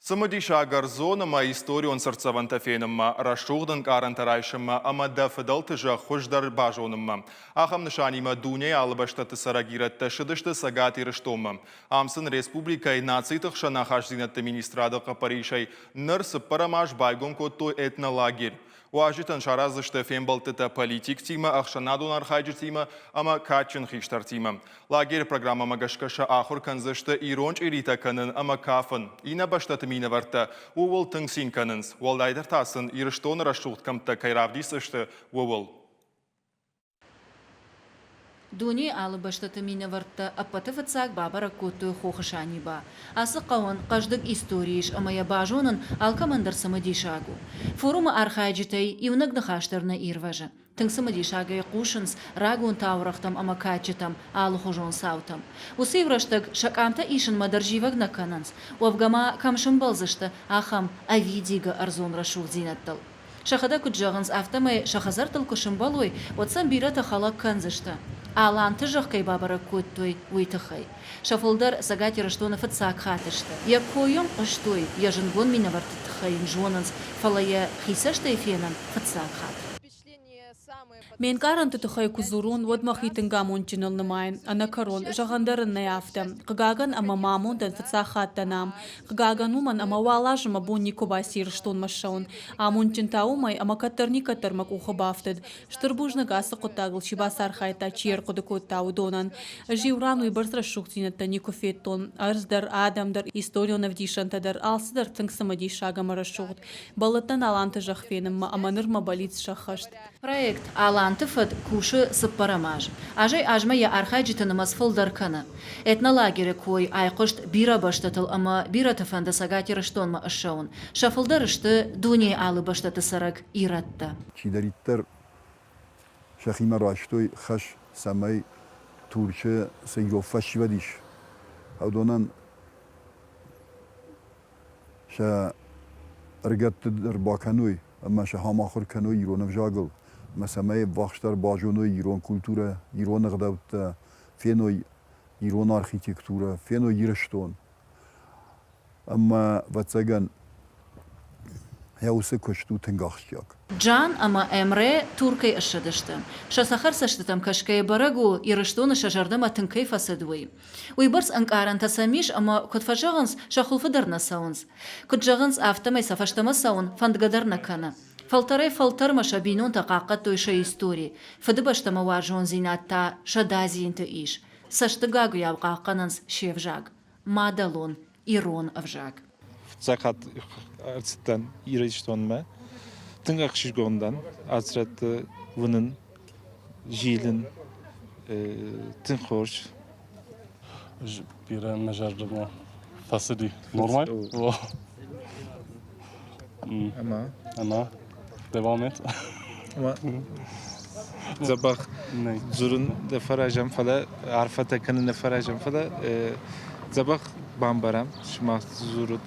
Цымыдисаг ӕрдзон ӕмӕ историон цыртдзӕвӕнтӕ фенынмӕ, рӕсугъд ӕнкъарӕнтӕ райсынмӕ ӕмӕ дӕ фыдӕлты зӕхх хуыздӕр базонынмӕ. Ахӕм нысанимӕ дунейы алы бӕстӕты цӕрӕг ирӕттӕ ссыдысты Цӕгат Ирыстонмӕ. Ам сын республикӕйы нациты хсӕн ахастдзинӕдты министрады хъӕппӕрисӕй ныр цыппӕрӕм аз байгом кодтой этнолагерь. Уазджытӕн сараздзысты фембӕлдтытӕ политиктимӕ, ӕхсӕнадон архайджытимӕ ӕмӕ кадджын хистӕртимӕ. Лагеры программӕмӕ гӕсгӕ сӕ ахуыр кӕндзысты ирон чъиритӕ кӕнын ӕмӕ кафын. Иннӕ бӕстӕты минӕвӕрттӕ ууыл тынг цин кӕнынц, уӕлдайдӕр та сын Ирыстоны рӕсугъд кӕмттӕ кӕй равдисдзысты, ууыл. Дунейы алы бӕстӕты минӕвӕрттӕ ӕппӕты фыццаг бабӕрӕг кодтой Хохы Саниба. Ацы хъӕуӕн хъӕздыг истори ис ӕмӕ йӕ базонын алкӕмӕн дӕр цымыдисаг у. Форумы архайджытӕй иунӕг ныхас дӕр нӕ ирвӕзы. Тынг цымыдисагӕй хъусынц рагон таурӕгътӕм ӕмӕ кадджытӕм, алыхуызон цаутӕм. Уыцы иу рӕстӕг сӕ къамтӕ исынмӕ дӕр зивӕг нӕ кӕнынц. Уӕвгӕ ма кӕм сӕмбӕлдзысты ахӕм ӕвидигӕ ӕрдзон рӕсугъддзинӕдтыл. Сӕхӕдӕг куыд зӕгъынц, афтӕмӕй сӕ хӕдзӕрттыл куы сӕмбӕлой, уӕд сӕм бирӕтӕ хӕлӕг кӕндзысты, аланты зӕхх кӕй бабӕрӕг кодтой, уый тыххӕй. Сӕ фылдӕр Цӕгат Ирыстоны фыццаг хатт сты. Йӕ кой йӕм хъуыстой, йӕ зындгонд минӕвӕртты тыххӕй йын зонынц, фӕлӕ йӕ хи цӕстӕй фенын фыццаг хатт. Ме нкъарӕнты тыххӕй куы дзурон, уӕд мӕхи тынг амондджыныл нымайын. Ӕнӕкӕрон, зӕгъӕн дӕр ын нӕй афтӕ. Хъыгагӕн ӕмӕ мӕ амондӕн фыццаг хатт дӕн ам. Хъыгагӕн уымӕн, ӕмӕ уал азы мӕ бон никуы баци Ирыстонмӕ ссӕуын. Амондджын та уымӕй, ӕмӕ кӕддӕр-никӕддӕр мӕ къухы бафтыд. Стыр бузныг ацы хъуыддагыл чи бацархайдта, чи ӕрхъуыды кодта, уыдонӕн. Ӕз иу ран уыйбӕрц рӕсугъддзинӕдтӕ никуы федтон. Ӕрдз дӕр, адӕм дӕр, историон ӕвдисӕнтӕ дӕр, алцыдӕр тынг цымыдисаг ӕмӕ рӕсугъд. Бӕллыдтӕн Аланты зӕхх фенынмӕ ӕмӕ ныр мӕ бӕллиц сӕххӕст. Проект Аланты фӕд кусы цыппӕрӕм аз. Азӕй-азмӕ йӕ архайджыты нымӕц фылдӕр кӕны. Этнолагеры кой айхъуыст бирӕ бӕстӕтыл ӕмӕ бирӕты фӕнды Цӕгат Ирыстонмӕ ссӕуын. Сӕ фылдӕр сты дунейы алы бӕстӕты цӕрӕг ирӕттӕ. Чидӕриддӕр сӕхимӕ райстой хӕс, цӕмӕй Турчы цы ирон фӕсивӕд ис, уыдонӕн сӕ ӕрыгӕтты дӕр бакӕной ӕмӕ сӕ ахӕм ахуыр кӕной ирон ӕвзагыл ӕмӕ цӕмӕй ӕввахсдӕр базоной ирон культурӕ, ирон ӕгъдӕуттӕ, феной ирон архитектурӕ, феной Ирыстон. Ӕмӕ, ӕвӕццӕгӕн, йӕ уыцы куыст у тынг ахсджиаг. Джан ӕмӕ Эмре Туркӕй ссыдысты. Сӕ цӕхӕр цӕстытӕм кӕсгӕйӕ бӕрӕг у, Ирыстоны сӕ зӕрдӕмӕ тынг кӕй фӕцыд, уый. Уыйбӕрц ӕнкъарӕнтӕ сӕм ис ӕмӕ, куыд фӕзӕгъынц, сӕ хуылфы дӕр нӕ цӕуынц. Куыд зӕгъынц, афтӕмӕй сӕ фӕстӕмӕ цӕуын фӕндгӕ дӕр нӕ кӕны. Фӕлтӕрӕй-фӕлтӕрмӕ сӕ бинонтӕ хъахъхъӕдтой сӕ истори, Фыдыбӕстӕмӕ уарзондзинад та сӕ дадзинты ис. Цӕстыгагуыйау хъахъхъӕнынц се взаг. Мадӕлон ирон ӕвзаг. Фыццаг хатт ӕрцыдтӕн Ирыстонмӕ. Тынг ӕхсызгон дӕн ацырӕтты уынын, зилын. Тынг хорз. Бирӕ мӕ зӕрдӕмӕ фӕцыди. Нормаль? Ӕмӕ? Ӕмӕ? Devam et. Ӕмӕ дзӕбӕх дзурын нӕ фӕразӕм, фӕлӕ арфӕтӕ кӕнын нӕ фӕразӕм, фӕлӕ дзӕбӕх бамбарӕм, сымах дзурут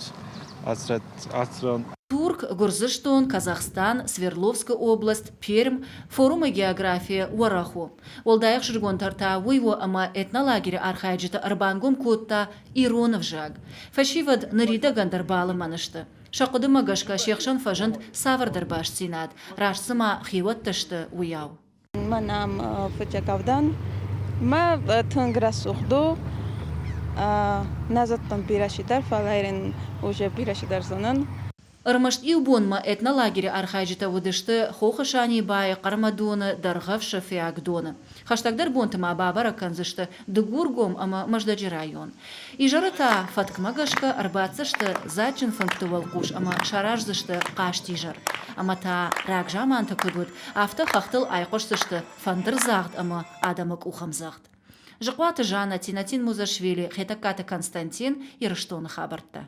ацыран. Турк, Гуырдзыстон, Казахстан, Свердловскы область, Пермь форумы географийӕ уӕрӕх у. Уӕлдай ӕхсызгондӕр та уый у, ӕмӕ этнолагеры архайджыты ӕрбангом кодта ирон ӕвзаг. Фӕсивӕд ныридӕгӕн дӕр балымӕн сты. Сӕ хъуыдымӕ гӕсгӕ се хсӕн фӕзынд цавӕрдӕр бастдзинад, раст цыма хиуӕттӕ сты, уыйау. Мӕн ам фыццаг авдӕн. Мӕ тынг рӕсугъд у. Нӕ зыдтон бирӕ чидӕр, фӕлӕ йын уже бирӕ чидӕр зонын. Ӕрмӕст иу бонмӕ этнолагеры архайджытӕ уыдысты Хохы Санибайы, Хъӕрмӕдоны, Дӕргъӕвсы, Фиагдоны. Хӕстӕгдӕр бонты ма бабӕрӕг кӕндзысты Дыгургом ӕмӕ Мӕздӕджы район. Изӕры та фӕткмӕ гӕсгӕ ӕрбаддзысты дзаджджын фынгты уӕлхъус ӕмӕ сараздзысты хъазтизӕр. Ӕмӕ та рагзаманты куыд уыд, афтӕ хӕхтыл айхъуысдзысты фӕндырдзагъд ӕмӕ адӕмы къухӕмдзӕгъд. Зыхъуаты Жаннӕ, Тинатин Музашвили, Хетӕгкаты Константин, Ирыстоны хабӕрттӕ.